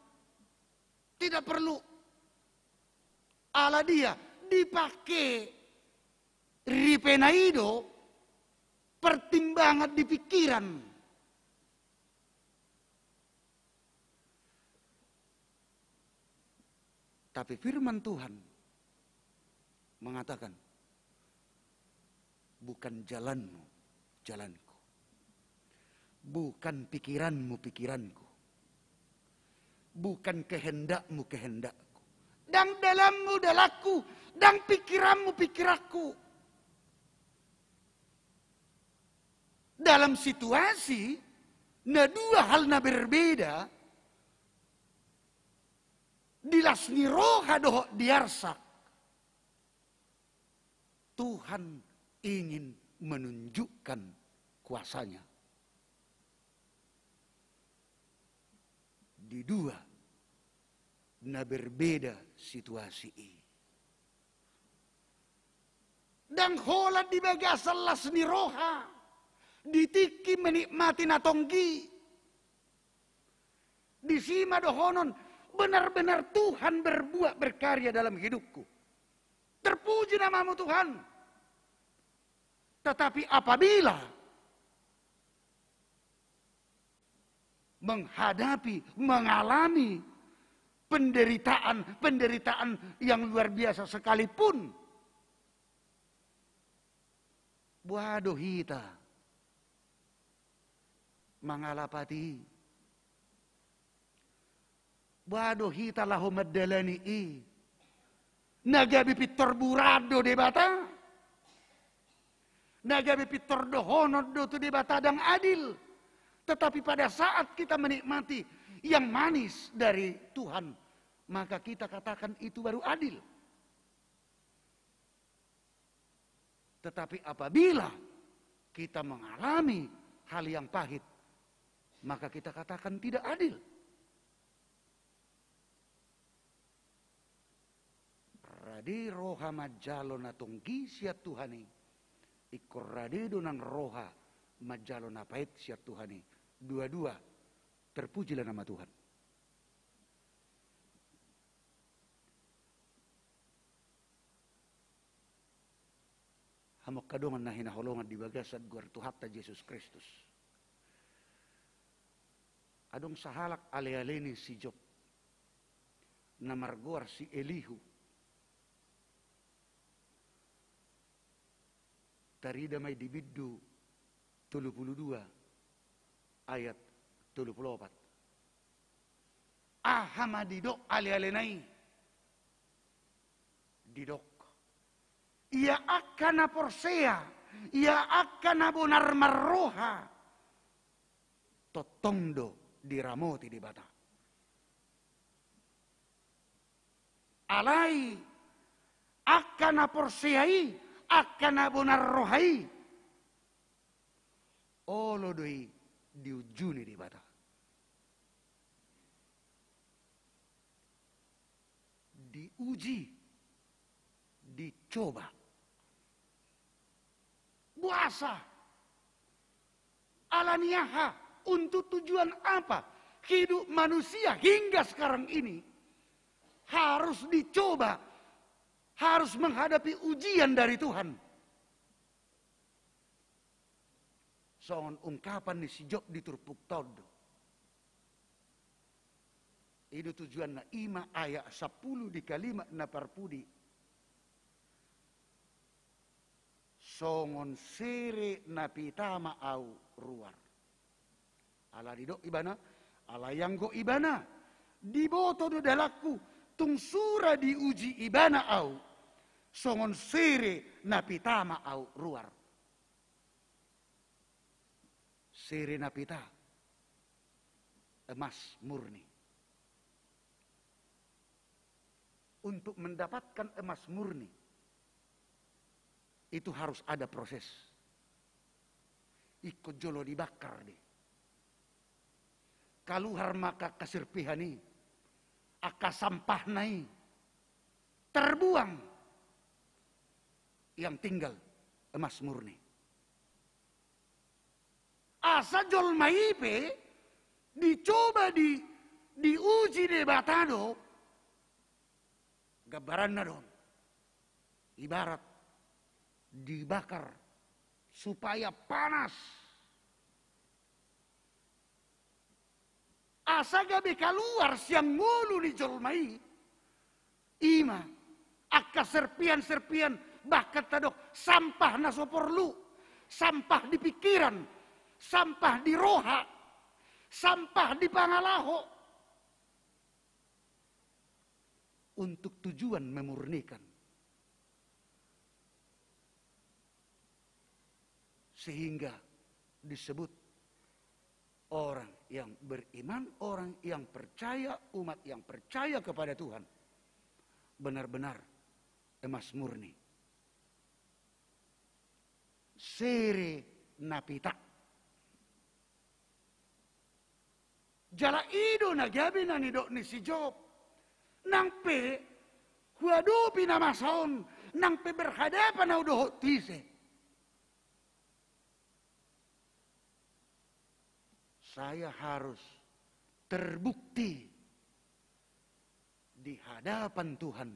Tidak perlu. Ala dia dipakai ripena i do pertimbangan di pikiran. Tapi firman Tuhan mengatakan, "Bukan jalanmu jalanku, bukan pikiranmu pikiranku, bukan kehendakmu kehendakku, ndang dalanmu dalanku, ndang pikiranmu pikiranku." Dalam situasi na dua hal na berbeda, di las ni roha dohot di arsak, Tuhan ingin menunjukkan kuasa-Nya di dua na berbeda situasi i. Ndang holan di bagasan las ni roha, di tingki menikmati na tonggi. Disi ma dohonon, benar-benar Tuhan berbuat, berkarya dalam hidupku. Terpuji namamu, Tuhan. Tetapi apabila menghadapi, mengalami penderitaan-penderitaan yang luar biasa sekalipun, boha do hita mangalapati i? Boha do hita laho mandalani i? Na gabe pintor buraan do Debata. Na gabe pintor dohonon do tu Debata ndang adil. Tetapi pada saat kita menikmati yang manis dari Tuhan, maka kita katakan itu baru adil. Tetapi apabila kita mengalami hal yang pahit, maka kita katakan tidak adil. Rade roha manjalo na tonggi sian Tuhan i, ingkon rade do nang roha manjalo na paet sian Tuhan i. Dua-dua, terpujilah nama Tuhan. Hamu angka dongan na hinaholongan di bagasan goar Tuhanta Jesus Kristus. Adong sahalak ale-ale ni si Job, na margoar si Elihu. Tarida ma i di bindu tolu pulu dua ayat tolu pulu opat. Aha ma didok ale-alena i? Didok, ia angka na porsea, ia angka na bonar marroha, tongtong do diramoti Debata. Alai angka na porsea i, angka na bonar roha i, olo do i diunjuni Debata. Diuji, dicoba. Boasa? Ala ni aha? Untuk tujuan apa hidup manusia hingga sekarang ini harus dicoba, harus menghadapi ujian dari Tuhan? Songon ungkapan ni si Job di turpukta on do. I do tujuanna, i ma ayat sampulu di kalimat na parpudi. Songon sere na pita ma au ruar. Ala didok ibana, ala ianggo ibana, diboto do dalanku, tung sura diuji ibana au, songon sere na pita ma au ruar. Sere na pita, emas murni. Untuk mendapatkan emas murni, itu harus ada proses. Ingkon jolo dibakar do i. Kaluar ma angka serpihan i, angka sampahna i, terbuang. Yang tinggal emas murni. Asa jolma i pe dicoba, di, diuji Debata do, gambaranna do on. Ibarat dibakar supaya panas. Asa gabe kaluar sian ngolu ni jolma i, i ma angka serpihan-serpihan, bahkan tadok sampah na so porlu, sampah di pikiran, sampah di roha, sampah di pangalaho, untuk tujuan memurnikan. Sehingga disebut orang yang beriman, orang yang percaya, umat yang percaya kepada Tuhan, benar-benar emas murni. Sere na pita. Jala i do na gabe na nidok ni si Job. Nang pe huadopi na masa on, nang pe berhadapan au dohot tu ise, saya harus terbukti di hadapan Tuhan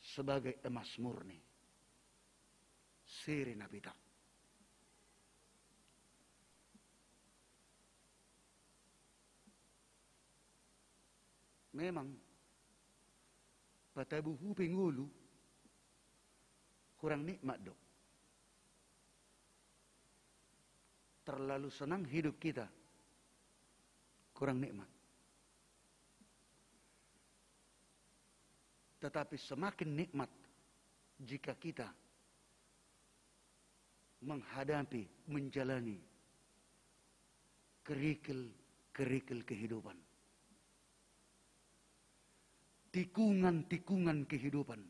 sebagai emas murni, sere na pita. Memang patabuhu pe ngolu kurang nikmat do. Terlalu senang hidup kita, kurang nikmat. Tetapi semakin nikmat jika kita menghadapi, menjalani kerikil-kerikil kehidupan, tikungan-tikungan kehidupan.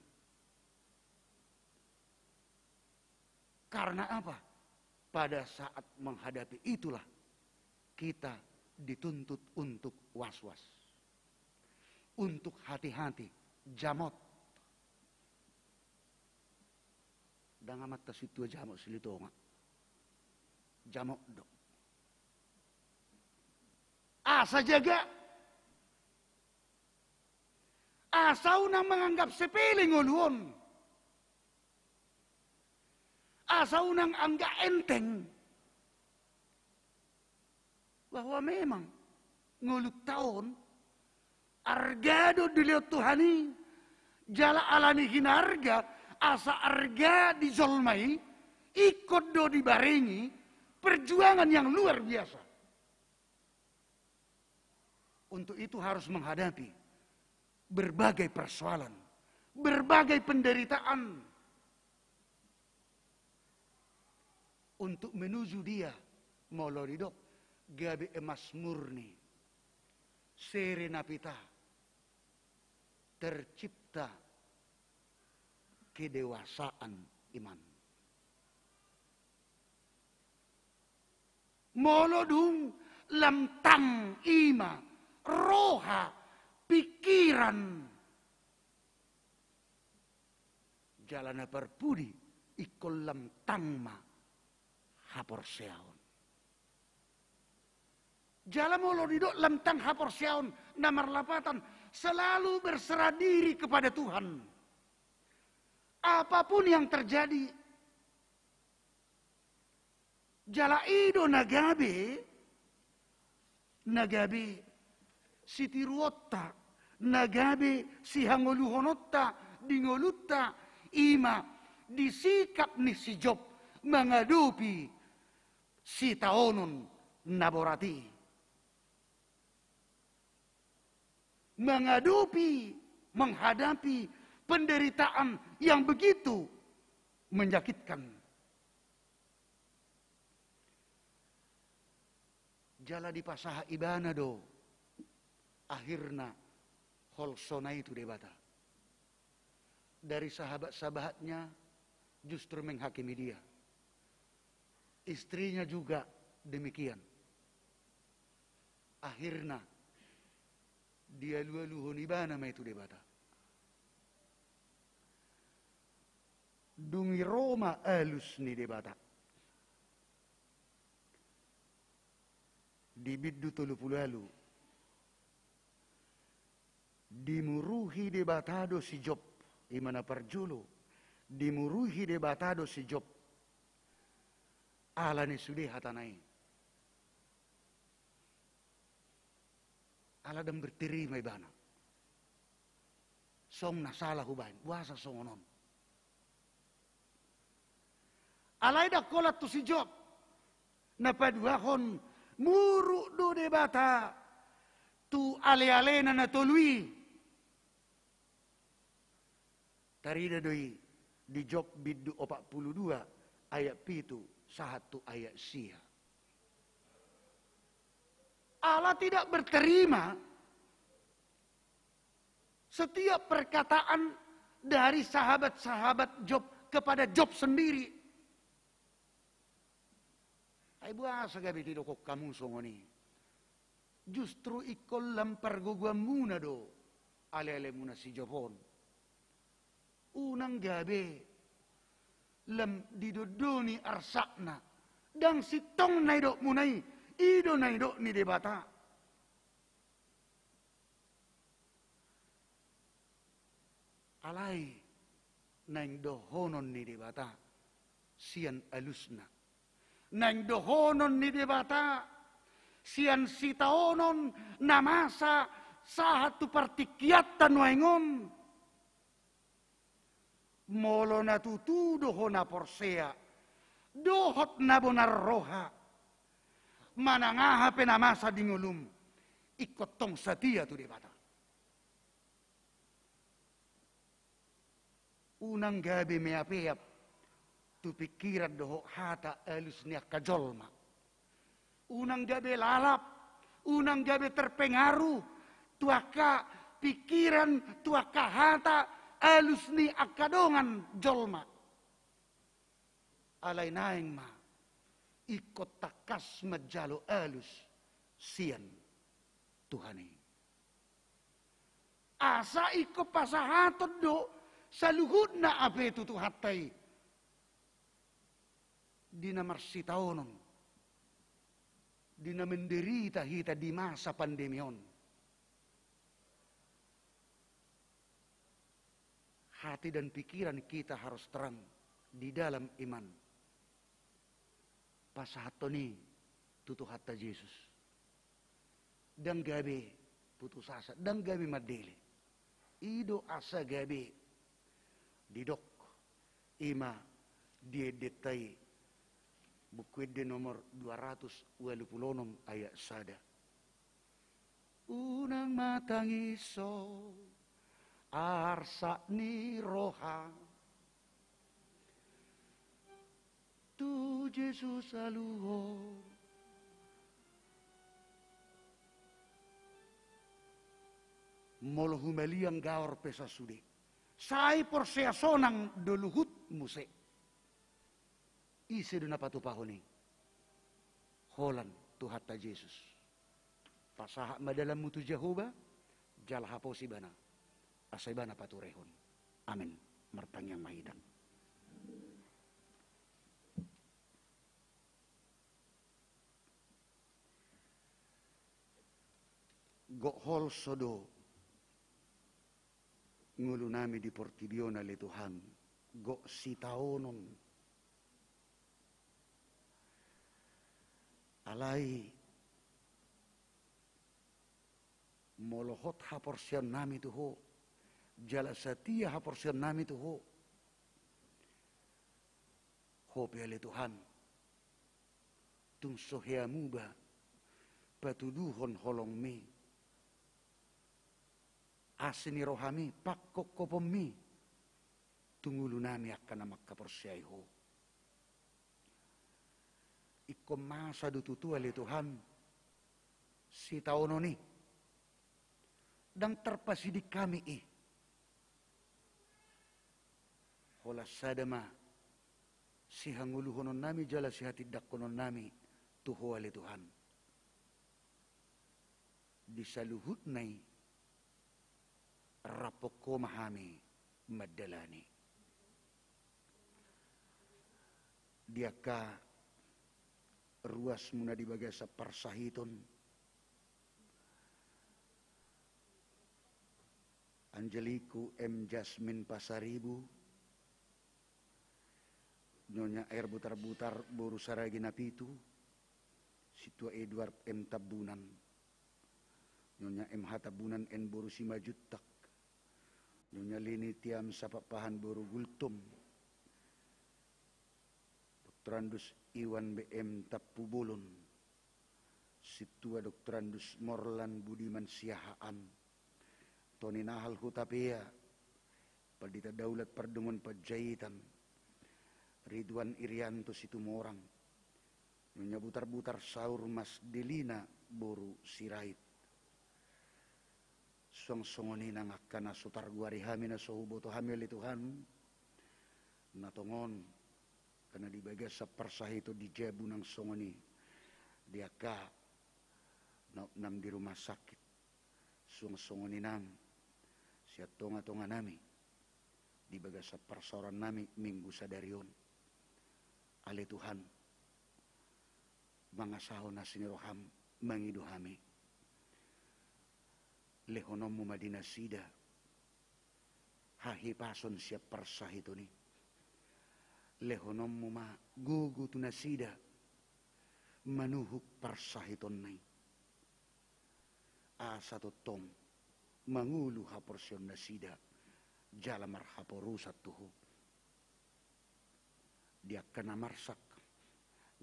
Karena apa? Pada saat menghadapi itulah kita dituntut untuk was-was, untuk hati-hati, jamot. Ndang amanta sintua jamot Silitonga. Jamot do. Asa jaga. Asa unang menganggap sepele ngolu on. Asa unang anggap enteng bahwa memang ngolunta on arga do dilehon Tuhan i, jala ala ni hinarga, asa arga di jolma i, ingkon do dibarengi perjuangan yang luar biasa. Untuk itu harus menghadapi berbagai persoalan, berbagai penderitaan. Untuk menuju dia, molo didok, gabe emas murni, sere na pita, tercipta kedewasaan iman. Molo dung lam tang i ma roha, pikiran, jala na parpudi ingkon lam tang ma haporseaon. Jala molo didok lam tang haporseaon, na marlapatan selalu berserah diri kepada Tuhan. Apapun yang terjadi, jala i do na gabe, na gabe sitiruonta, na gabe sihangoluhononta di ngolunta, i ma di sikap ni si Job mangadopi sitaonon na borat i. Mangadopi, menghadapi penderitaan yang begitu menyakitkan. Jala dipasahat ibana do akhirna holsona i tu Debata. Dari sahabat-sahabatnya justru menghakimi dia. Istrinya juga demikian. Akhirna dialualuhon ibana ma i tu Debata. Dung i ro ma alus ni Debata. Di bindu tolu pulu ualu. Dimuruhi Debata do si Job, i ma na parjolo. Dimuruhi Debata do si Job ala ni sude hatana i. Ala ndang berterima ibana. Songon na sala hubahen, boasa songon on? Alai ndang holan tu si Job. Na paduahon, muruk do Debata tu alealena na tolu i. Tarida do i di Job bindu opat pulu dua ayat pitu sahat tu ayat sia. Allah tidak berterima setiap perkataan dari sahabat-sahabat Job kepada Job sendiri. Ai boasa gabe didok hamu songon i? Justru ingkon lam pargogoanmuna do alealemuna si Job on. Unang gabe lam didondoni arsakna. Ndang sintong na nidokmuna i, i do na nidok ni Debata. Alai naeng dohonon ni Debata sian alusna. Naeng dohonon ni Debata sian sitaonon na masa sahat tu partingkianta nuaeng on. Molo na tutu do ho na porsea dohot na bonar roha, manang aha pe na masa di ngolum, ingkon tong satia tu Debata. Unang gabe meapeap tu pingkiran dohot hata alus ni angka jolma. Unang gabe lalap, unang gabe terpengaruh tu angka pingkiran, tu angka hata alus ni angka dongan jolma. Alai naeng ma ingkon tangkas manjalo alus sian Tuhan i. Asa ingkon pasahaton do saluhutna hape tu Tuhanta i. Di na marsitaonon, di na menderita hita di masa pandemi on. Hati dan pikiran kita harus terang di dalam iman. Pasahathon i tu Tuhanta Jesus. Ndang gabe putus asa, ndang gabe mandele. I do asa gabe didok, i ma di endenta i, Buku Ende nomor dua ratus ualu pulu onom ayat sada. Unang ma tangishon arsak ni roha, tu Jesus aluhon. Molo humaliang gaor pe sasude, sai porsea sonang do luhut muse. Ise do na patupahon i? Holan Tuhanta Jesus. Pasahat ma dalanmu tu Jahowa, jala haposi Ibana, asa Ibana paturehon. Amen. Martangiang ma hita. Gok holso do ngolunami di portibi on, ale Tuhan, gok sitaonon. Alai molo hot haporseaonnami tu Ho, jala satia haporseaonnami tu Ho, Ho pe, ale Tuhan, tung so hea muba patuduhon holongmi, asi ni rohami, pangkopkoponmi tu ngolunami angka na mangkaporseai Ho. Ingkon masa do tutu, ale Tuhan, sitaonon i. Ndang tarpasiding hami i. Holan sada ma sihangoluhononnami jala sihatindangkononnami tu Ho, ale Tuhan. Di saluhutna i rap Ho ma hami mandalani. Di angka ruasmuna di bagasan parsahiton, Anjeliku M Jasmin Pasaribu, Nyonya R Butarbutar boru Saragi Napitu, Sintua Edward M Tambunan, Nyonya M H Tambunan N boru Simanjuntak, Nyonya Leni Tiam Sapakpahan boru Gultom, Doktorandus Iwan B M Tampubolon, Sintua Doktorandus Morlan Budiman Siahaan, Toni Nahal Hutapea, Pandita Daulat Pardomuan Panjaitan, Ridwan Irianto Situmorang, Nyonya Butarbutar Saur Mas Delina boru Sirait. Suang songon i nang angka na so targoari hami, na so huboto hami, ale Tuhan, na tongon angka na di bagasan parsahiton di jabu nang songon i, di angka na, nang di rumah sakit. Suang songon i nang sian tongatonganami di bagasan parsaorannami minggu sadari on. Ale Tuhan, mangasahon asi ni roham mangido hami. Lehononmu ma di nasida hahipason sian parsahiton i. Lehononmu ma gogo tu nasida manuhuk parsahitonna i, asa tongtong mangolu haporseaon nasida jala marhaporusan tu Ho. Di angka na marsak,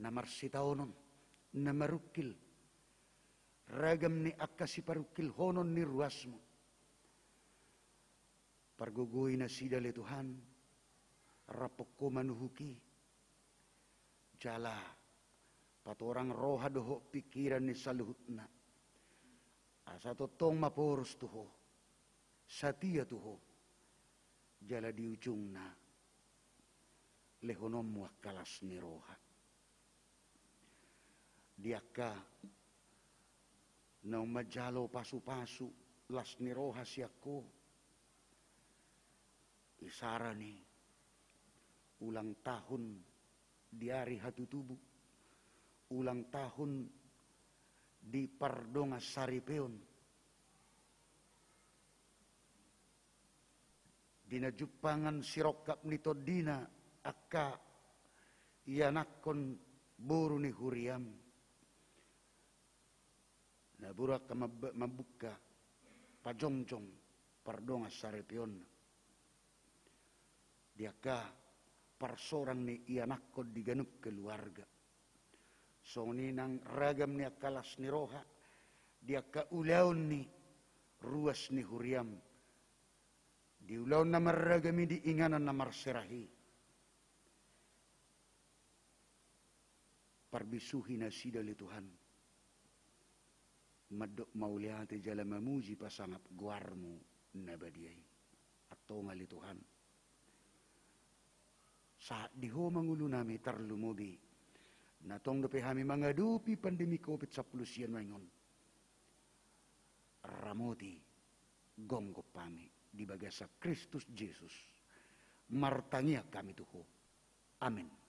na marsitaonon, na marungkil, ragam ni angka siparungkilhonon ni ruasmu, pargogoi nasida, ale Tuhan, rap Ho manuhuk i, jala patorang roha dohot pingkiran ni saluhutna, asa tongtong maporus tu Ho, satia tu Ho, jala di ujungna lehononmu angka las ni roha. Di angka naung manjalo pasupasu las ni roha sian Ho, isara ni ulang tahun di ari hatutubu, ulang tahun di pardongansaripeon, di na jumpangan sirongkap ni tondina angka ianakhon boru ni huriam, na boru angka mab-, mambuka pajongjong pardongansaripeonna, di angka parsorang ni ianakhon di ganup keluarga. Songon i nang ragam ni angka las ni roha di angka ulaon ni ruas ni huriam, di ulaon na marragam i, di inganan na marserahi. Parbisuhi nasida, ale Tuhan, Mandok mauliate jala mamuji pasangap goarmu na badia i. Antong ale Tuhan, sahat di Ho ma ngolunami, tarlumobi na tong dope hami mangadopi pandemi covid sampulu sia nuaeng on. Ramoti, gomgom hami di bagasan Kristus Jesus. Martangiang hami tu Ho. Amen.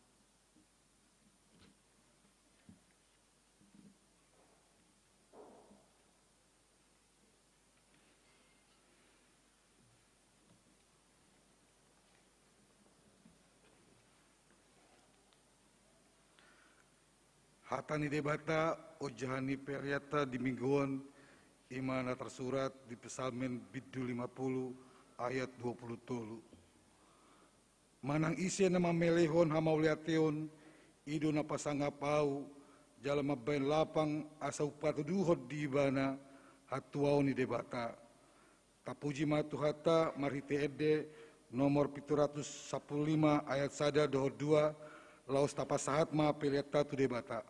Hata ni Debata, ojahan ni peleanta di Minggu on, i ma na tarsurat di Psalmen bindu lima pulu ayat dua pulu tolu. Manang ise na mamelehon hamauliateon, i do na pasangap ahu, jala mambahen lapang asa umpatuduhon di ibana hatuaon ni Debata. Tapuji ma Tuhanta marhite ende nomor pitu ratus sampulu lima ayat sada dohot dua, laos tapasahat ma peleanta tu Debata.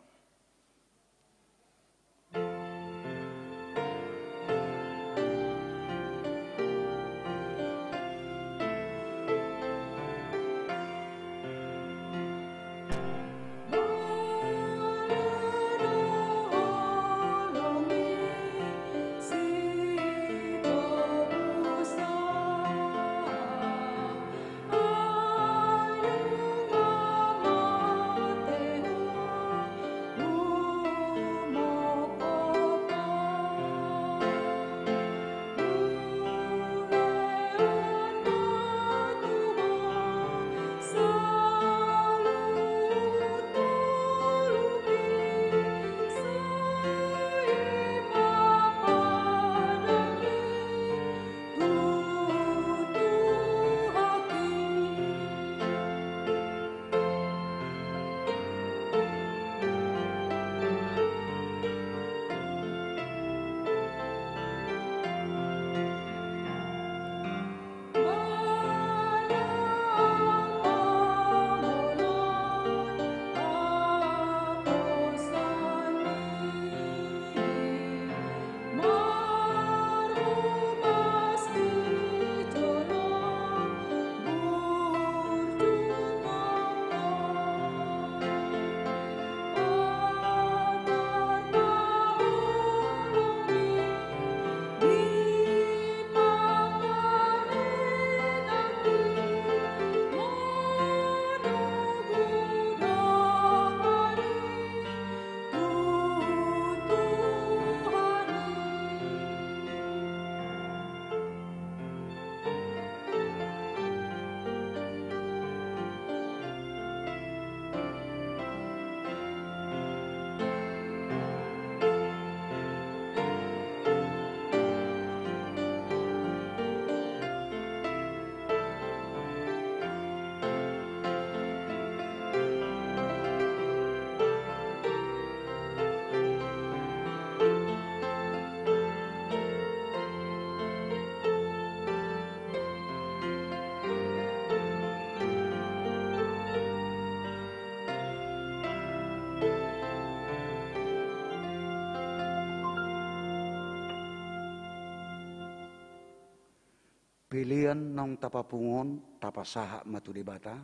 Pelean naung tapapungu on tapasahat ma tu Debata,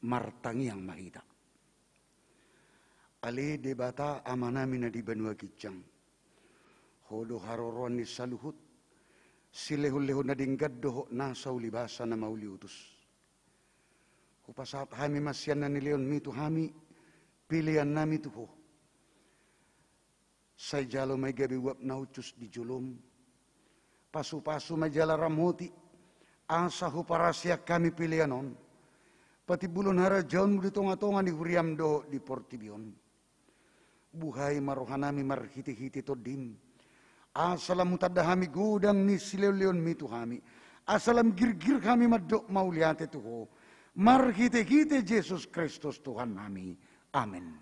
martangiang ma hita. Ale Debata Amanami na di banua ginjang, Ho do haroroan ni saluhut, silehonlehon na denggan dohot nasa ulibasa na mauliutus. Hupasahat hami ma sian na nilehonmi tu hami peleannami tu Ho. Sai jalo ma i gabe uap na hushus di jolom. Pasupasu ma i jala ramoti, asa huparaseak hami pelean on patimbulhon harajaonmu di tongatonga ni huriam dohot di portibi on. Buhai ma rohanami marhitehite Tondim, asa lam hutanda hami godang ni silehonlehonmi tu hami, asa lam girgir hami mandok mauliate tu Ho, marhitehite Jesus Kristus Tuhannami. Amen.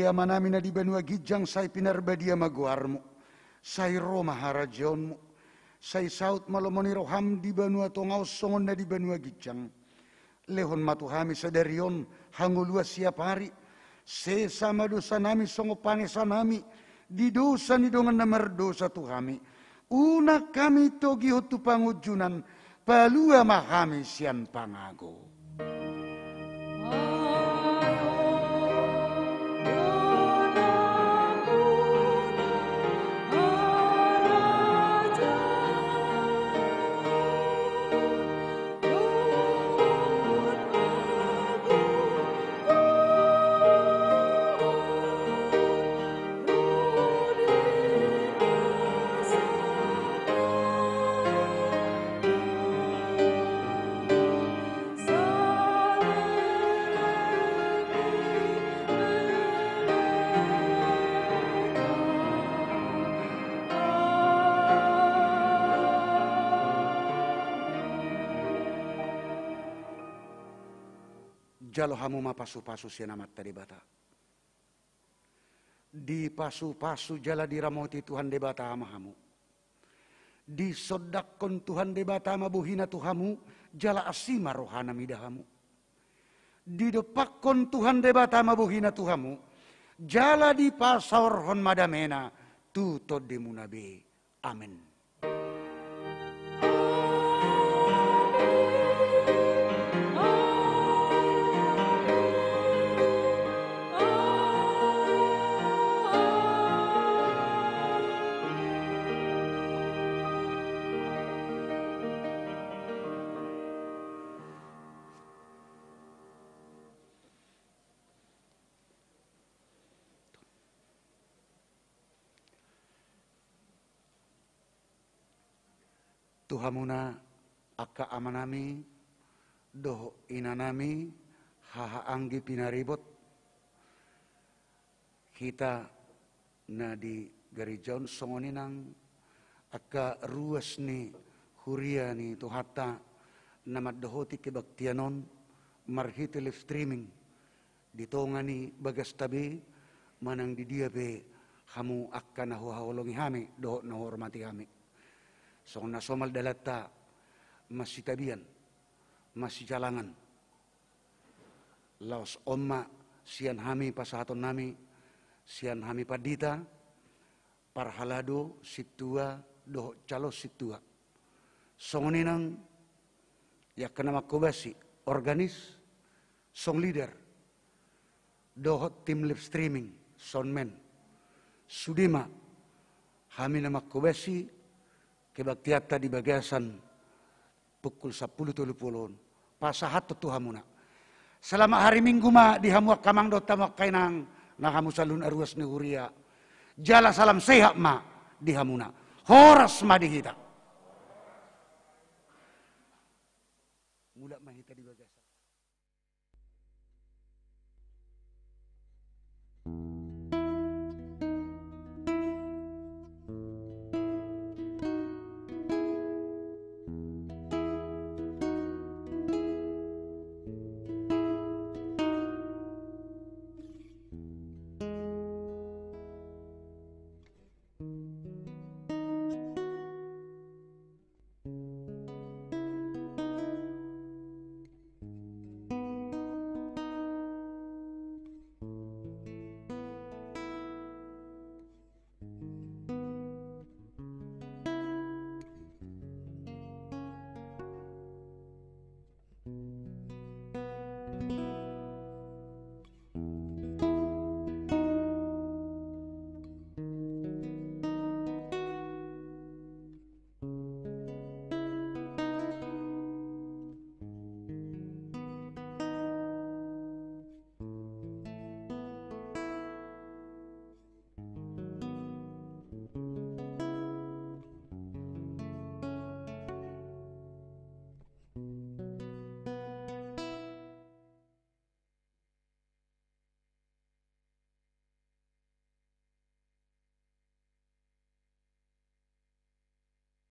Amanami na di banua ginjang, sai pinarbadia ma goarmu. Sai ro ma harajaonmu. Sai saut ma lomo ni roham di banua tonga on songon na di banua ginjang. Lehon ma tu hami sadari on hangoluan siapari. Sesa ma dosanami songon panesanami di dosa ni dongan na mardosa tu hami. Unang hami togihon tu pangunjunan, palua ma hami sian pangago. Jalo hamu ma pasupasu sian Amanta Debata. Dipasupasu jala diramoti Tuhan Debata ma hamu. Disondangkon Tuhan Debata ma bohina tu hamu, jala asi ma rohana mida hamu. Didompakkon Tuhan Debata ma bohina tu hamu, jala dipasaorhon ma damena tu tondimuna be. Amen. Tu hamuna angka amanami dohot inanami, haha anggi pinaribot, hita na di gareja on, songon i nang angka ruas ni huria ni Tuhanta na mandohoti kebaktian on marhite live streaming di tonga ni bagasta be, manang di dia pe hamu angka na huhaholongi hami dohot na huhormati hami. Songon na somal dalanta, masitabian, masijalangan. Laos on ma sian hami pasahatonnami, sian hami pandita, parhalado, sintua dohot calon sintua. Songon i nang angka na manghobasi, organis, song leader, dohot tim live streaming, soundman. Sude ma hami na manghobasi kebaktianta di bagasan pukul sampulu tolu pulu on. Pasahathon tu hamuna. Selamat hari Minggu ma di hamu angka amang dohot hamu angka inang, na hamu saluhutna ruas ni huria. Jala salam sehat ma di hamuna. Horas ma di hita.